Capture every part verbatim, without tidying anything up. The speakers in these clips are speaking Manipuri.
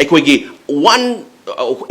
ꯑꯩꯈꯣꯏꯒꯤ ꯋꯥꯟ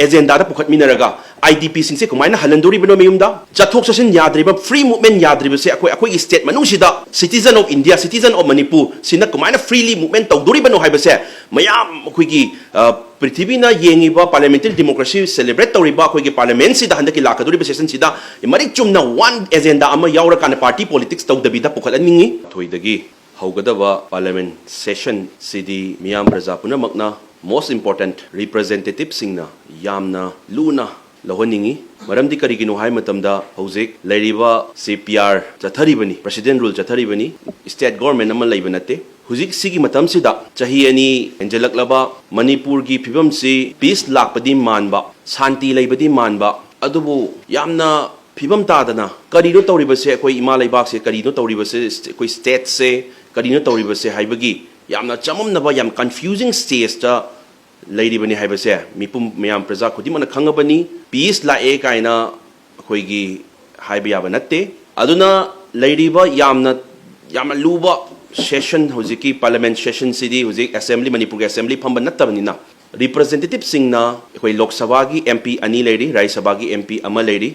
ꯑꯦꯖꯦꯟꯗꯥꯗ ꯄꯨꯈꯠꯃꯤꯟꯅꯔꯒ ꯑꯥꯏ ꯗꯤ ꯄꯤꯁꯤꯡꯁꯦ ꯀꯃꯥꯏꯅ ꯍꯜꯍꯟꯗꯣꯔꯤꯕꯅꯣ ꯃꯌꯨꯝꯗ? ꯆꯠꯊꯣꯛ ꯆꯠꯁꯤꯟ ꯌꯥꯗ꯭ꯔꯤꯕ, ꯐ꯭ꯔꯤ ꯃꯨꯚꯃꯦꯟ ꯌꯥꯗ꯭ꯔꯤꯕꯁꯦ ꯑꯩꯈꯣꯏ, ꯑꯩꯈꯣꯏꯒꯤ ꯁ꯭ꯇꯦꯠ ꯃꯅꯨꯡꯁꯤꯗ, citizen of India, citizen of Manipur ꯁꯤꯅ ꯀꯃꯥꯏꯅ ꯐ꯭ꯔꯤꯂꯤ ꯃꯨꯚꯃꯦꯟ ꯇꯧꯗꯣꯔꯤꯕꯅꯣ ꯍꯥꯏꯕꯁꯦ ꯃꯌꯥꯝ ꯑꯩꯈꯣꯏꯒꯤ, ꯑ, ꯄ꯭ꯔꯤꯊꯤꯕꯤꯅ ꯌꯦꯡꯉꯤꯕ ꯄꯥꯔꯂꯤꯌꯥꯃꯦꯟꯇꯔꯤ ꯗꯦꯃꯣꯀ꯭ꯔꯦꯁꯤ ꯁꯦꯂꯦꯕ꯭ꯔꯦꯠ ꯇꯧꯔꯤꯕ ꯑꯩꯈꯣꯏꯒꯤ ꯄꯥꯔꯂꯤꯌꯥꯃꯦꯟꯁꯤꯗ ꯍꯟꯗꯛꯀꯤ ꯂꯥꯛꯀꯗꯧꯔꯤꯕ ꯁꯦꯁꯟꯁꯤꯗ ꯃꯔꯤꯛ ꯆꯨꯝꯅ ꯋꯥꯟ ꯑꯦꯖꯦꯟꯗꯥ ꯑꯃ ꯌꯥꯎꯔꯀꯥꯟꯗ ꯄꯥꯔꯇꯤ ꯄꯣꯂꯤꯇꯤꯛꯁ ꯇꯧꯗꯕꯤꯗ ꯄꯨꯈꯠꯍꯟꯅꯤꯡꯉꯤ꯫ ꯊꯣꯏꯗꯒꯤ ꯍꯧꯒꯗꯕ ꯄꯥꯔꯂꯤꯌꯥꯃꯦꯟ ꯁꯦꯁꯟꯁꯤꯗꯤ ꯃꯤꯌꯥꯝ ꯄ꯭ꯔꯖꯥ ꯄꯨꯝꯅꯃꯛꯅ most important representativeꯁꯤꯡꯅ ꯌꯥꯝꯅ ꯂꯨꯅ ꯂꯧꯍꯟꯅꯤꯡꯉꯤ꯫ ꯃꯔꯝꯗꯤ ꯀꯔꯤꯒꯤꯅꯣ ꯍꯥꯏꯕ ꯃꯇꯝꯗ ꯍꯧꯖꯤꯛ ꯂꯩꯔꯤꯕ ꯁꯤ ꯄꯤ ꯑꯥꯔ ꯆꯠꯊꯔꯤꯕꯅꯤ, ꯄ꯭ꯔꯦꯁꯤꯗꯦꯟ ꯔꯨꯜ ꯆꯠꯊꯔꯤꯕꯅꯤ, ꯁ꯭ꯇꯦꯠ ꯒꯣꯔꯃꯦꯟ ꯑꯃ ꯂꯩꯕ ꯅꯠꯇꯦ꯫ ꯍꯧꯖꯤꯛ ꯁꯤꯒꯤ ꯃꯇꯝꯁꯤꯗ ꯆꯍꯤ ꯑꯅꯤ ꯍꯦꯟꯖꯜꯂꯛꯂꯕ ꯃꯅꯤꯄꯨꯔꯒꯤ ꯐꯤꯕꯝꯁꯤ ꯄꯤꯁ ꯂꯥꯛꯄꯗꯤ ꯃꯥꯟꯕ, ꯁꯥꯟꯇꯤ ꯂꯩꯕꯗꯤ ꯃꯥꯟꯕ, ꯑꯗꯨꯕꯨ ꯌꯥꯝꯅ ꯐꯤꯕꯝ ꯇꯥꯗꯅ ꯀꯔꯤꯅꯣ ꯇꯧꯔꯤꯕꯁꯦ, ꯑꯩꯈꯣꯏ ꯏꯃꯥ ꯂꯩꯕꯥꯛꯁꯦ ꯀꯔꯤꯅꯣ ꯇꯧꯔꯤꯕꯁꯦ, ꯑꯩꯈꯣꯏ ꯁ꯭ꯇꯦꯠꯁꯦ ꯀꯔꯤꯅꯣ ꯇꯧꯔꯤꯕꯁꯦ ꯍꯥꯏꯕꯒꯤ ꯌꯥꯝꯅ ꯆꯃꯝꯅꯕ, ꯌꯥꯝ ꯀꯟꯐ꯭ꯌꯨꯖꯤꯡ ꯁ꯭ꯇꯦꯖꯇ ꯂꯩꯔꯤꯕꯅꯤ ꯍꯥꯏꯕꯁꯦ ꯃꯤꯄꯨꯝ ꯃꯌꯥꯝ ꯄ꯭ꯔꯖꯥ ꯈꯨꯗꯤꯡꯃꯛꯅ ꯈꯪꯉꯕꯅꯤ꯫ ꯄꯤꯁ ꯂꯥꯛꯑꯦ ꯀꯥꯏꯅ ꯑꯩꯈꯣꯏꯒꯤ ꯍꯥꯏꯕ ꯌꯥꯕ ꯅꯠꯇꯦ꯫ ꯑꯗꯨꯅ ꯂꯩꯔꯤꯕ ꯌꯥꯝꯅ, ꯌꯥꯝꯅ ꯂꯨꯕ ꯁꯦꯁꯟ, ꯍꯧꯖꯤꯛꯀꯤ ꯄꯥꯔꯂꯤꯌꯥꯃꯦꯟ ꯁꯦꯁꯟꯁꯤꯗꯤ ꯍꯧꯖꯤꯛ ꯑꯦꯁꯦꯝꯕ꯭ꯂꯤ, ꯃꯅꯤꯄꯨꯔꯒꯤ ꯑꯦꯁꯦꯝꯕ꯭ꯂꯤ ꯐꯝꯕ ꯅꯠꯇꯕꯅꯤꯅ, ꯔꯤꯄ꯭ꯔꯖꯦꯟꯇꯦꯇꯤꯚꯁꯤꯡꯅ, ꯑꯩꯈꯣꯏ ꯂꯣꯛ ꯁꯚꯥꯒꯤ ꯑꯦꯝ ꯄꯤ ꯑꯅꯤ ꯂꯩꯔꯤ, ꯔꯥꯖ꯭ꯌ ꯁꯚꯥꯒꯤ ꯑꯦꯝ ꯄꯤ ꯑꯃ ꯂꯩꯔꯤ,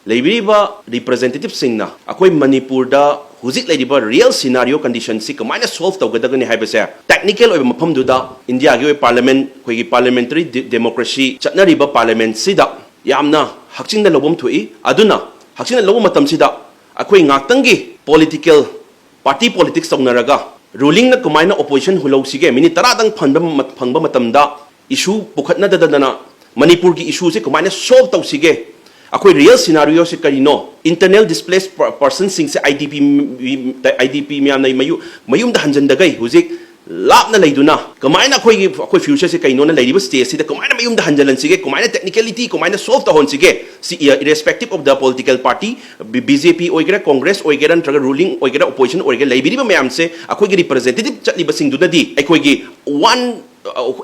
ꯂꯩꯕꯤꯔꯤꯕ ꯔꯤꯄ꯭ꯔꯖꯦꯟꯇꯦꯇꯤꯚꯁꯤꯡꯅ ꯑꯩꯈꯣꯏ ꯃꯅꯤꯄꯨꯔꯗ ꯍꯧꯖꯤꯛ ꯂꯩꯔꯤꯕ ꯔꯤꯌꯦꯜ ꯁꯤꯅꯥꯔꯤꯑꯣ ꯀꯟꯗꯤꯁꯟꯁꯤ ꯀꯃꯥꯏꯅ ꯁꯣꯜꯚ ꯇꯧꯒꯗꯒꯅꯤ ꯍꯥꯏꯕꯁꯦ ꯇꯦꯛꯅꯤꯀꯦꯜ ꯑꯣꯏꯕ ꯃꯐꯝꯗꯨꯗ ꯏꯟꯗꯤꯌꯥꯒꯤ ꯑꯣꯏꯕ ꯄꯥꯔꯂꯤꯌꯥꯃꯦꯟ, ꯑꯩꯈꯣꯏꯒꯤ ꯄꯥꯔꯂꯤꯌꯥꯃꯦꯟꯇꯔꯤ ꯗꯤ-, ꯗꯦꯃꯣꯀ꯭ꯔꯦꯁꯤ ꯆꯠꯅꯔꯤꯕ ꯄꯥꯔꯂꯤꯌꯥꯃꯦꯟꯁꯤꯗ ꯌꯥꯝꯅ ꯍꯛꯆꯤꯟꯅ ꯂꯧꯐꯝ ꯊꯣꯛꯏ꯫ ꯑꯗꯨꯅ ꯍꯛꯆꯤꯟꯅ ꯂꯧꯕ ꯃꯇꯝꯁꯤꯗ ꯑꯩꯈꯣꯏ ꯉꯥꯛꯇꯪꯒꯤ ꯄꯣꯂꯤꯇꯤꯀꯦꯜ ꯄꯥꯔꯇꯤ ꯄꯣꯂꯤꯇꯤꯛꯁ ꯇꯧꯅꯔꯒ ꯔꯨꯂꯤꯡꯅ ꯀꯃꯥꯏꯅ ꯑꯣꯄꯣꯖꯤꯁꯟ ꯍꯨꯜꯍꯧꯁꯤꯒꯦ, ꯃꯤꯅꯤꯠ ꯇꯔꯥꯗꯪ ꯐꯟꯕ ꯃ-, ꯐꯪꯕ ꯃꯇꯝꯗ ꯏꯁꯨ ꯄꯨꯈꯠꯅꯗꯗꯅ ꯃꯅꯤꯄꯨꯔꯒꯤ ꯏꯁꯨꯁꯦ ꯀꯃꯥꯏꯅ ꯁꯣꯜꯚ ꯇꯧꯁꯤꯒꯦ? ꯑꯩꯈꯣꯏ ꯔꯤꯌꯦꯜ ꯁꯤꯅꯥꯔꯤꯑꯣꯁꯦ ꯀꯔꯤꯅꯣ? ꯏꯟꯇꯔꯅꯦꯜ ꯗꯤꯁꯄ꯭ꯂꯦꯁ ꯄꯔ-, ꯄꯔꯁꯟꯁꯤꯡꯁꯦ, I D P, I D P ꯃꯌꯥꯝꯅ ꯃꯌꯨ-, ꯃꯌꯨꯝꯗ ꯍꯟꯖꯟꯗꯈꯩ ꯍꯧꯖꯤꯛ ꯂꯥꯞꯅ ꯂꯩꯗꯨꯅ ꯀꯃꯥꯏꯅ ꯑꯩꯈꯣꯏꯒꯤ, ꯑꯩꯈꯣꯏ ꯐ꯭ꯌꯨꯆꯔꯁꯦ ꯀꯩꯅꯣꯅ ꯂꯩꯔꯤꯕ ꯁ꯭ꯇꯦꯖꯁꯤꯗ ꯀꯃꯥꯏꯅ ꯃꯌꯨꯝꯗ ꯍꯟꯖꯜꯍꯟꯁꯤꯒꯦ, ꯀꯃꯥꯏꯅ ꯇꯦꯛꯅꯤꯀꯦꯂꯤꯇꯤ ꯀꯃꯥꯏꯅ ꯁꯣꯜꯚ ꯇꯧꯍꯟꯁꯤꯒꯦ? ꯁꯤ, irrespective of the political party, B-, B J P ꯑꯣꯏꯒꯦꯔꯥ, ꯀꯣꯡꯒ꯭ꯔꯦꯁ ꯑꯣꯏꯒꯦꯔꯥ, ꯅꯠꯇ꯭ꯔꯒ ꯔꯨꯂꯤꯡ ꯑꯣꯏꯒꯦꯔꯥ, ꯑꯣꯄꯣꯖꯤꯁꯟ ꯑꯣꯏꯒꯦꯔꯥ, ꯂꯩꯕꯤꯔꯤꯕ ꯃꯌꯥꯝꯁꯦ ꯑꯩꯈꯣꯏꯒꯤ ꯔꯤꯄ꯭ꯔꯖꯦꯟꯇꯦꯇꯤꯚ ꯆꯠꯂꯤꯕꯁꯤꯡꯗꯨꯅꯗꯤ ꯑꯩꯈꯣꯏꯒꯤ ꯋꯥꯟ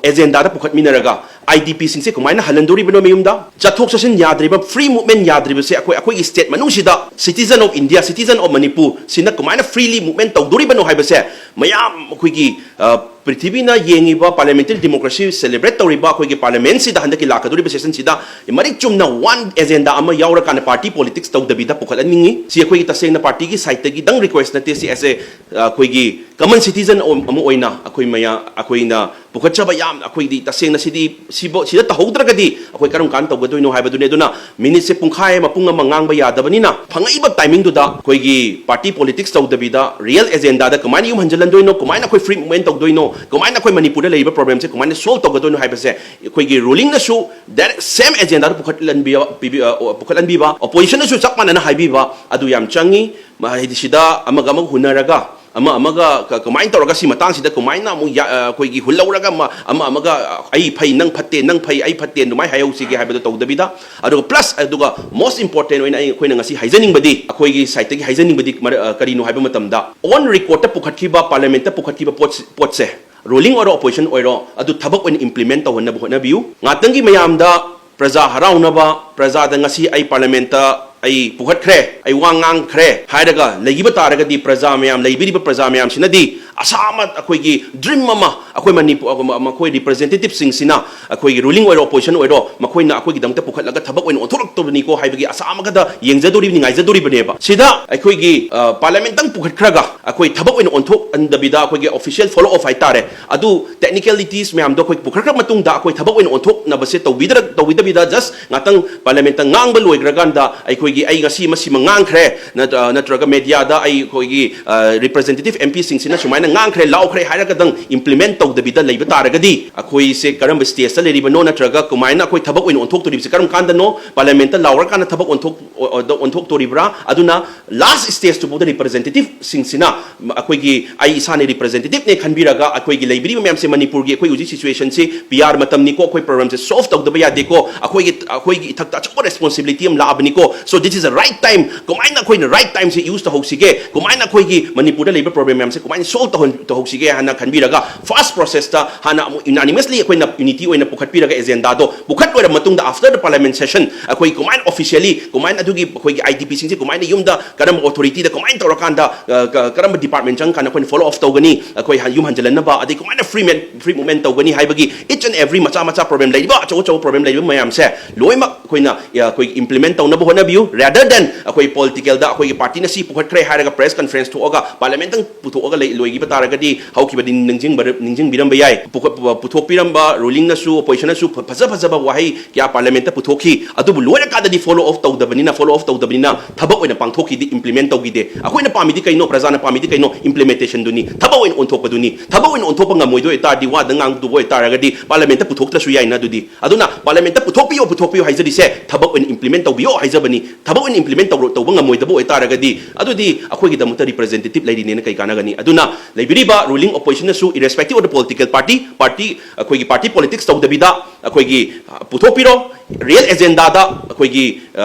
ꯑꯦꯖꯦꯟꯗꯥꯗ ꯄꯨꯈꯠꯃꯤꯟꯅꯔꯒ ꯑꯥꯏ ꯗꯤ ꯄꯤꯁꯤꯡꯁꯦ ꯀꯃꯥꯏꯅ ꯍꯜꯍꯟꯗꯣꯔꯤꯕꯅꯣ ꯃꯌꯨꯝꯗ? ꯆꯠꯊꯣꯛ ꯆꯠꯁꯤꯟ ꯌꯥꯗ꯭ꯔꯤꯕ, ꯐ꯭ꯔꯤ ꯃꯨꯚꯃꯦꯟ ꯌꯥꯗ꯭ꯔꯤꯕꯁꯦ ꯑꯩꯈꯣꯏ, ꯑꯩꯈꯣꯏꯒꯤ ꯁ꯭ꯇꯦꯠ ꯃꯅꯨꯡꯁꯤꯗ citizen of India, citizen of Manipur ꯁꯤꯅ ꯀꯃꯥꯏꯅ ꯐ꯭ꯔꯤꯂꯤ ꯃꯨꯚꯃꯦꯟ ꯇꯧꯗꯣꯔꯤꯕꯅꯣ ꯍꯥꯏꯕꯁꯦ ꯃꯌꯥꯝ ꯑꯩꯈꯣꯏꯒꯤ, ꯑ, ꯄ꯭ꯔꯤꯊꯤꯕꯤꯅ ꯌꯦꯡꯉꯤꯕ parliamentary democracy celebrate ꯇꯧꯔꯤꯕ ꯑꯩꯈꯣꯏꯒꯤ parliament ꯁꯤꯗ ꯍꯟꯗꯛꯀꯤ ꯂꯥꯛꯀꯗꯧꯔꯤꯕ session ꯁꯤꯗ ꯃꯔꯤꯛ ꯆꯨꯝꯅ one agenda ꯑꯃ ꯌꯥꯎꯔꯀꯥꯟꯗ party politics ꯇꯧꯗꯕꯤꯗ ꯄꯨꯈꯠꯍꯟꯅꯤꯡꯉꯤ꯫ ꯁꯤ ꯑꯩꯈꯣꯏꯒꯤ ꯇꯁꯦꯡꯅ party ꯒꯤ side ꯇꯒꯤꯗꯪ request ꯅꯠꯇꯦ, ꯁꯤ as a, ꯑ, ꯑꯩꯈꯣꯏꯒꯤ common citizen ꯑꯃ ꯑꯣꯏꯅ ꯑꯩꯈꯣꯏ ꯃꯌꯥꯝ, ꯑꯩꯈꯣꯏꯅ ꯄꯨꯈꯠꯆꯕ ꯌꯥꯝ, ꯑꯩꯈꯣꯏꯗꯤ ꯇꯁꯦꯡꯅ ꯁꯤꯗꯤ, ꯁꯤꯕ-, ꯁꯤꯗ ꯇꯧꯍꯧꯗ꯭ꯔꯒꯗꯤ ꯑꯩꯈꯣꯏ ꯀꯔꯝ ꯀꯥꯟꯗ ꯇꯧꯒꯗꯣꯏꯅꯣ ꯍꯥꯏꯕꯗꯨꯅꯤ꯫ ꯑꯗꯨꯅ minute ꯁꯦ ꯄꯨꯡꯈꯥꯏ ꯑꯃ, ꯄꯨꯡ ꯑꯃ ꯉꯥꯡꯕ ꯌꯥꯗꯕꯅꯤꯅ, ꯐꯪꯉꯛꯏꯕ timing ꯗꯨꯗ ꯑꯩꯈꯣꯏꯒꯤ party politics ꯇꯧꯗꯕꯤꯗ real agenda ꯗ ꯀꯃꯥꯏꯅ ꯌꯨꯝ ꯍꯟꯖꯤꯜꯍꯟꯗꯣꯏꯅꯣ, ꯀꯃꯥꯏꯅ ꯑꯩꯈꯣꯏ free movement ꯇꯧꯗꯣꯏꯅꯣ, ꯀꯃꯥꯏꯅ ꯑꯩꯈꯣꯏ ꯃꯅꯤꯄꯨꯔꯗ ꯂꯩꯔꯤꯕ problem ꯁꯦ ꯀꯃꯥꯏꯅ solve ꯇꯧꯒꯗꯣꯏꯅꯣ ꯍꯥꯏꯕꯁꯦ ꯑꯩꯈꯣꯏꯒꯤ ruling ꯅꯁꯨ direct same agenda ꯗ ꯄꯨꯈꯠꯍꯟꯕꯤꯕ, ꯄꯤꯕꯤ-, ꯑ, ꯄꯨꯈꯠꯍꯟꯕꯤꯕ, opposition ꯅꯁꯨ ꯆꯞ ꯃꯥꯟꯅꯅ ꯍꯥꯏꯕꯤꯕ, ꯑꯗꯨ ꯌꯥꯝ ꯆꯪꯉꯤ꯫ ꯃ-, ꯍꯥꯏꯗꯤ ꯁꯤꯗ ꯑꯃꯒ ꯑꯃꯒ ꯍꯨꯟꯅꯔꯒ, ꯑꯃ ꯑꯃꯒ ꯀ-, ꯀꯃꯥꯏꯅ ꯇꯧꯔꯒ ꯁꯤ ꯃꯇꯥꯡꯁꯤꯗ ꯀꯃꯥꯏꯅ ꯑꯃꯨꯛ ꯌꯥ-, ꯑ, ꯑꯩꯈꯣꯏꯒꯤ ꯍꯨꯜꯍꯧꯔꯒ ꯑꯃ, ꯑꯃ ꯑꯃꯒ, ꯑ, "ꯑꯩ ꯐꯩ, ꯅꯪ ꯐꯠꯇꯦ, ꯅꯪ ꯐꯩ, ꯑꯩ ꯐꯠꯇꯦ" ꯑꯗꯨꯃꯥꯏꯅ ꯍꯥꯏꯍꯧꯁꯤꯒꯦ ꯍꯥꯏꯕꯗꯣ ꯇꯧꯗꯕꯤꯗ, ꯑꯗꯨꯒ plus, ꯑꯗꯨꯒ most important ꯑꯣꯏꯅ ꯑꯩ, ꯑꯩꯈꯣꯏꯅ ꯉꯁꯤ ꯍꯥꯏꯖꯅꯤꯡꯕꯗꯤ, ꯑꯩꯈꯣꯏꯒꯤ side ꯇꯒꯤ ꯍꯥꯏꯖꯅꯤꯡꯕꯗꯤ ꯃꯔ-, ꯑ, ꯀꯔꯤꯅꯣ ꯍꯥꯏꯕ ꯃꯇꯝꯗ, on record ꯇ ꯄꯨꯈꯠꯈꯤꯕ, parliament ꯇ ꯄꯨꯈꯠꯈꯤꯕ ꯄꯣꯠꯁꯤ, ꯄꯣꯠꯁꯦ, ruling ꯑꯣꯏꯔꯣ, opposition ꯑꯣꯏꯔꯣ, ꯑꯗꯨ ꯊꯕꯛ ꯑꯣꯏꯅ implement ꯇꯧꯍꯟꯅꯕ ꯍꯣꯠꯅꯕꯤꯌꯨ꯫ ꯉꯥꯛꯇꯪꯒꯤ ꯃꯌꯥꯝꯗ ꯄ꯭ꯔꯖꯥ ꯍꯔꯥꯎꯅꯕ, ꯄ꯭ꯔꯖꯥꯗ ꯉꯁꯤ ꯑꯩ parliament ꯇ ꯑꯩ ꯄꯨꯈꯠꯈ꯭ꯔꯦ, ꯑꯩ ꯋꯥ ꯉꯥꯡꯈ꯭ꯔꯦ ꯍꯥꯏꯔꯒ ꯂꯩꯈꯤꯕ ꯇꯥꯔꯒꯗꯤ, ꯄ꯭ꯔꯖꯥ ꯃꯌꯥꯝ, ꯂꯩꯕꯤꯔꯤꯕ ꯄ꯭ꯔꯖꯥ ꯃꯌꯥꯝꯁꯤꯅꯗꯤ ꯑꯁꯥ ꯑꯃ, ꯑꯩꯈꯣꯏꯒꯤ dream ꯑꯃ, ꯑꯩꯈꯣꯏ ꯃꯅꯤꯄꯨꯔ, ꯃꯈꯣꯏ representative ꯁꯤꯡꯁꯤꯅ, ꯑꯩꯈꯣꯏꯒꯤ ruling ꯑꯣꯏꯔꯣ, opposition ꯑꯣꯏꯔꯣ, ꯃꯈꯣꯏꯅ ꯑꯩꯈꯣꯏꯒꯤꯗꯃꯛꯇ ꯄꯨꯈꯠꯂꯒ ꯊꯕꯛ ꯑꯣꯏꯅ ꯑꯣꯟꯊꯣꯔꯛꯇꯕꯅꯤꯀꯣ ꯍꯥꯏꯕꯒꯤ ꯑꯁꯥ ꯑꯃꯒꯗ ꯌꯦꯡꯖꯗꯣꯔꯤꯕꯅꯤ, ꯉꯥꯏꯖꯗꯣꯔꯤꯕꯅꯦꯕ꯫ ꯁꯤꯗ ꯑꯩꯈꯣꯏꯒꯤ, ꯑ, parliament ꯇꯪ ꯄꯨꯈꯠꯈ꯭ꯔꯒ ꯑꯩꯈꯣꯏ ꯊꯕꯛ ꯑꯣꯏꯅ ꯑꯣꯟꯊꯣꯛꯍꯟꯗꯕꯤꯗ, ꯑꯩꯈꯣꯏꯒꯤ official follow up ꯍꯥꯏꯇꯥꯔꯦ, ꯑꯗꯨ technicalities ꯃꯌꯥꯝꯗꯣ ꯑꯩꯈꯣꯏ ꯄꯨꯈꯠꯈ꯭ꯔ ꯃꯇꯨꯡꯗ ꯑꯩꯈꯣꯏ ꯊꯕꯛ ꯑꯣꯏꯅ ꯑꯣꯟꯊꯣꯛꯅꯕꯁꯦ ꯇꯧꯕꯤꯗ꯭ꯔ-, ꯇꯧꯕꯤꯗꯕꯤꯗ, just ꯉꯥꯛꯇꯪ parliament ꯇ ꯉꯥꯡꯕ ꯂꯣꯏꯈ꯭ꯔꯀꯥꯟꯗ ꯑꯩꯈꯣꯏꯒꯤ "ꯑꯩ ꯉꯁꯤ ꯃꯁꯤꯃ ꯉꯥꯡꯈ꯭ꯔꯦ", ꯅꯠꯇ꯭ꯔ-, ꯅꯠꯇ꯭ꯔꯒ media ꯗ ꯑꯩ, ꯑꯩꯈꯣꯏꯒꯤ, ꯑ, representative M P ꯁꯤꯡꯁꯤꯅ ꯁꯨꯃꯥꯏꯅ ꯉꯥꯡꯈ꯭ꯔꯦ, ꯂꯥꯎꯈ꯭ꯔꯦ ꯍꯥꯏꯔꯒꯗꯪ implement ꯇꯧꯗꯕꯤꯗ ꯂꯩꯕ ꯇꯥꯔꯒꯗꯤ, ꯑꯩꯈꯣꯏꯁꯦ ꯀꯔꯝꯕ stage ꯇ ꯂꯩꯔꯤꯕꯅꯣ, ꯅꯠꯇ꯭ꯔꯒ ꯀꯃꯥꯏꯅ ꯑꯩꯈꯣꯏ ꯊꯕꯛ ꯑꯣꯏꯅ ꯑꯣꯟꯊꯣꯛꯇꯣꯔꯤꯕꯁꯦ ꯀꯔꯝ ꯀꯥꯟꯗꯅꯣ? Parliament ꯇ ꯂꯥꯎꯔꯀꯥꯟꯗ ꯊꯕꯛ ꯑꯣꯟꯊꯣꯛ-, ꯑꯣ-, ꯑꯣ-, ꯑꯣꯟꯊꯣꯛꯇꯣꯔꯤꯕ꯭ꯔꯥ? ꯑꯗꯨꯅ last stage ꯇꯨꯐꯥꯎꯗ representative ꯁꯤꯡꯁꯤꯅ, ꯃ-, ꯑꯩꯈꯣꯏꯒꯤ "ꯑꯩ ꯏꯁꯥꯅ representative ꯅꯦ" ꯈꯟꯕꯤꯔꯒ, ꯑꯩꯈꯣꯏꯒꯤ ꯂꯩꯕꯤꯔꯤꯕ ꯃꯌꯥꯝꯁꯦ, ꯃꯅꯤꯄꯨꯔꯒꯤ ꯑꯩꯈꯣꯏ ꯍꯧꯖꯤꯛ situation ꯁꯤ P R ꯃꯇꯝꯅꯤꯀꯣ, ꯑꯩꯈꯣꯏ problem ꯁꯦ solve ꯇꯧꯗꯕ ꯌꯥꯗꯦꯀꯣ, ꯑꯩꯈꯣꯏꯒꯤ, ꯑꯩꯈꯣꯏꯒꯤ ꯏꯊꯛꯇ ꯑꯆꯧꯕ responsibility ꯑꯃ ꯂꯥꯛꯑꯕꯅꯤꯀꯣ, so this is the right time, ꯀꯃꯥꯏꯅ ꯑꯩꯈꯣꯏꯅ right time ꯁꯦ use ꯇꯧꯍꯧꯁꯤꯒꯦ, ꯀꯃꯥꯏꯅ ꯑꯩꯈꯣꯏꯒꯤ ꯃꯅꯤꯄꯨꯔꯗ ꯂꯩꯕ problem ꯃꯌꯥꯝꯁꯦ ꯀꯃꯥꯏꯅ solve ꯇꯧꯍꯟ-, ꯇꯧꯍꯧꯁꯤꯒꯦ ꯍꯥꯏꯅ ꯈꯟꯕꯤꯔꯒ, first process ꯇ ꯍꯥꯟꯅ ꯑꯃꯨꯛ unanimously ꯑꯩꯈꯣꯏꯅ unity ꯑꯣꯏꯅ ꯄꯨꯈꯠꯄꯤꯔꯒ agenda ꯗꯣ ꯄꯨꯈꯠ ꯂꯣꯏꯔꯕ ꯃꯇꯨꯡꯗ, after the parliament session, ꯑꯩꯈꯣꯏ ꯀꯃꯥꯏꯅ officially, ꯀꯃꯥꯏꯅ ꯑꯗꯨꯒꯤ ꯑꯩꯈꯣꯏꯒꯤ IDPꯁꯤꯡꯁꯦ ꯀꯃꯥꯏꯅ ꯌꯨꯝꯗ ꯀꯔꯝꯕ authorityꯗ ꯀꯃꯥꯏꯅ ꯇꯧꯔꯀꯥꯟꯗ, ꯑ, ꯀ-, ꯀꯔꯝꯕ department ꯆꯪꯉꯀꯥꯟꯗ ꯑꯩꯈꯣꯏꯅ follow up ꯇꯧꯒꯅꯤ, ꯑꯩꯈꯣꯏ ꯍ-, ꯌꯨꯝ ꯍꯟꯖꯤꯜꯍꯟꯅꯕ, ꯑꯗꯩ ꯀꯃꯥꯏꯅ free man-, free movement ꯇꯧꯒꯅꯤ ꯍꯥꯏꯕꯒꯤ each and every ꯃꯆꯥ ꯃꯆꯥ problem ꯂꯩꯔꯤꯕ, ꯑꯆꯧ ꯑꯆꯧꯕ problem ꯂꯩꯔꯤꯕ ꯃꯌꯥꯝꯁꯦ ꯂꯣꯏꯅꯃꯛ ꯑꯩꯈꯣꯏꯅ, ꯑ, ꯑꯩꯈꯣꯏꯒꯤ implement ꯇꯧꯅꯕ ꯍꯣꯠꯅꯕꯤꯌꯨ, rather than ꯑꯩꯈꯣꯏ politicalꯗ ꯑꯩꯈꯣꯏꯒꯤ partyꯅ ꯁꯤ ꯄꯨꯈꯠꯈ꯭ꯔꯦ ꯍꯥꯏꯔꯒ press conference ꯊꯣꯛꯑꯒ parliamentꯇꯪ ꯄꯨꯊꯣꯛꯑꯒ ꯂꯩ-, ꯂꯣꯏꯈꯤꯕ ꯇꯥꯔꯒꯗꯤ ꯍꯧꯈꯤꯕ ꯅꯤꯡ-, ꯅꯤꯡꯁꯤꯡꯕ-, ꯅꯤꯡꯁꯤꯡꯕꯤꯔꯝꯕ ꯌꯥꯏ꯫ ꯄꯨꯈꯠ-, ꯄꯨꯊꯣꯛꯄꯤꯔꯝꯕ rulingꯅꯁꯨ, oppositionꯅꯁꯨ ꯐ-, ꯐꯖ ꯐꯖꯕ ꯋꯥꯍꯩ ꯀꯌꯥ parliamentꯇ ꯄꯨꯊꯣꯛꯈꯤ꯫ ꯑꯗꯨꯕꯨ ꯂꯣꯏꯔꯀꯥꯟꯗꯗꯤ follow up ꯇꯧꯗꯕꯅꯤꯅ, follow up ꯇꯧꯗꯕꯅꯤꯅ ꯊꯕꯛ ꯑꯣꯏꯅ ꯄꯥꯡꯊꯣꯛꯈꯤꯗꯦ, implement ꯇꯧꯈꯤꯗꯦ꯫ ꯑꯩꯈꯣꯏꯅ ꯄꯥꯝꯃꯤꯗꯤ ꯀꯩꯅꯣ? ꯄ꯭ꯔꯖꯥꯅ ꯄꯥꯝꯃꯤꯗꯤ ꯀꯩꯅꯣ? Implementationꯗꯨꯅꯤ꯫ ꯊꯕꯛ ꯑꯣꯏꯅ ꯑꯣꯟꯊꯣꯛꯄꯗꯨꯅꯤ꯫ ꯊꯕꯛ ꯑꯣꯏꯅ ꯑꯣꯟꯊꯣꯛꯄ ꯉꯝꯃꯣꯏꯗꯣꯏ ꯑꯣꯏꯇꯥꯔꯗꯤ, ꯋꯥꯗ ꯉꯥꯡꯗꯕ ꯑꯣꯏꯇꯥꯔꯒꯗꯤ parliamentꯇ ꯄꯨꯊꯣꯛꯇ꯭ꯔꯁꯨ ꯌꯥꯏꯅ꯫ ꯑꯗꯨꯗꯤ, ꯑꯗꯨꯅ parliamentꯇ ꯄꯨꯊꯣꯛꯄꯤꯌꯣ, ꯄꯨꯊꯣꯛꯄꯤꯌꯣ ꯍꯥꯏꯖꯔꯤꯁꯦ ꯊꯕꯛ ꯑꯣꯏꯅ implement ꯇꯧꯕꯤꯌꯣ ꯍꯥꯏꯖꯕꯅꯤ꯫ ꯊꯕꯛ ꯑꯣꯏꯅ implement ꯇꯧꯔ-, ꯇꯧꯕ ꯉꯝꯃꯣꯏꯗꯕ ꯑꯣꯏꯇꯥꯔꯒꯗꯤ, ꯑꯗꯨꯗꯤ ꯑꯩꯈꯣꯏꯒꯤꯗꯃꯛꯇ representative ꯂꯩꯔꯤꯅꯦꯅ ꯀꯩ ꯀꯥꯟꯅꯒꯅꯤ? ꯑꯗꯨꯅ ꯂꯩꯕꯤꯔꯤꯕ ruling oppositionꯅꯁꯨ, irrespective of the political party, party, ꯑꯩꯈꯣꯏꯒꯤ party politics ꯇꯧꯗꯕꯤꯗ ꯑꯩꯈꯣꯏꯒꯤ, ꯑ, ꯄꯨꯊꯣꯛꯄꯤꯔꯣ꯫ Real agendaꯗ ꯑꯩꯈꯣꯏꯒꯤ, ꯑ,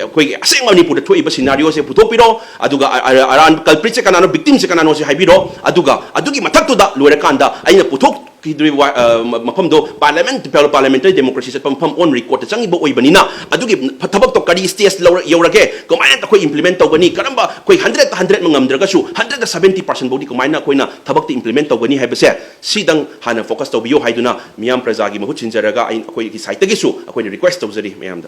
ꯑꯩꯈꯣꯏꯒꯤ ꯑꯁꯦꯡꯕ ꯃꯅꯤꯄꯨꯔꯗ ꯊꯣꯛꯏꯕ scenarioꯁꯦ ꯄꯨꯊꯣꯛꯄꯤꯔꯣ꯫ ꯑꯗꯨꯒ ꯑ-, ꯑ-, ꯑꯔꯥꯟꯕ culpritꯁꯦ ꯀꯅꯥꯅꯣ, victimꯁꯦ ꯀꯅꯥꯅꯣꯁꯦ ꯍꯥꯏꯕꯤꯔꯣ꯫ ꯑꯗꯨꯒ ꯑꯗꯨꯒꯤ ꯃꯊꯛꯇꯨꯗ ꯂꯣꯏꯔꯀꯥꯟꯗ ꯑꯩꯅ ꯄꯨꯊꯣꯛꯈꯤꯗꯣꯔꯤꯕ ꯋꯥ-, ꯑ, ꯃ-, ꯃꯐꯝꯗꯣ parliament, parliamentary democracy ꯆꯠꯄ ꯃꯐꯝ on recordꯇ ꯆꯪꯉꯤꯕ ꯑꯣꯏꯕꯅꯤꯅ, ꯑꯗꯨꯒꯤ ꯊꯕꯛꯇꯣ ꯀꯔꯤ stage ꯂꯧꯔ-, ꯌꯧꯔꯒꯦ, ꯀꯃꯥꯏꯅ ꯑꯩꯈꯣꯏ implement ꯇꯧꯒꯅꯤ, ꯀꯔꯝꯕ, ꯑꯩꯈꯣꯏ hundredꯇ hundred ꯉꯝꯗ꯭ꯔꯒꯁꯨ hundredꯇ seventy percent ꯐꯥꯎꯗꯤ ꯀꯃꯥꯏꯅ ꯑꯩꯈꯣꯏꯅ ꯊꯕꯛꯇ implement ꯇꯧꯒꯅꯤ ꯍꯥꯏꯕꯁꯦ, ꯁꯤꯗꯪ ꯍꯥꯟꯅ focus ꯇꯧꯕꯤꯌꯨ ꯍꯥꯏꯗꯨꯅ ꯃꯤꯌꯥꯝ ꯄ꯭ꯔꯖꯥꯒꯤ ꯃꯍꯨꯠ ꯁꯤꯟꯖꯔꯒ ꯑꯩ, ꯑꯩꯈꯣꯏꯒꯤ sideꯇꯒꯤꯁꯨ ꯑꯩꯈꯣꯏꯅ request ꯇꯧꯖꯔꯤ ꯃꯌꯥꯝꯗ꯫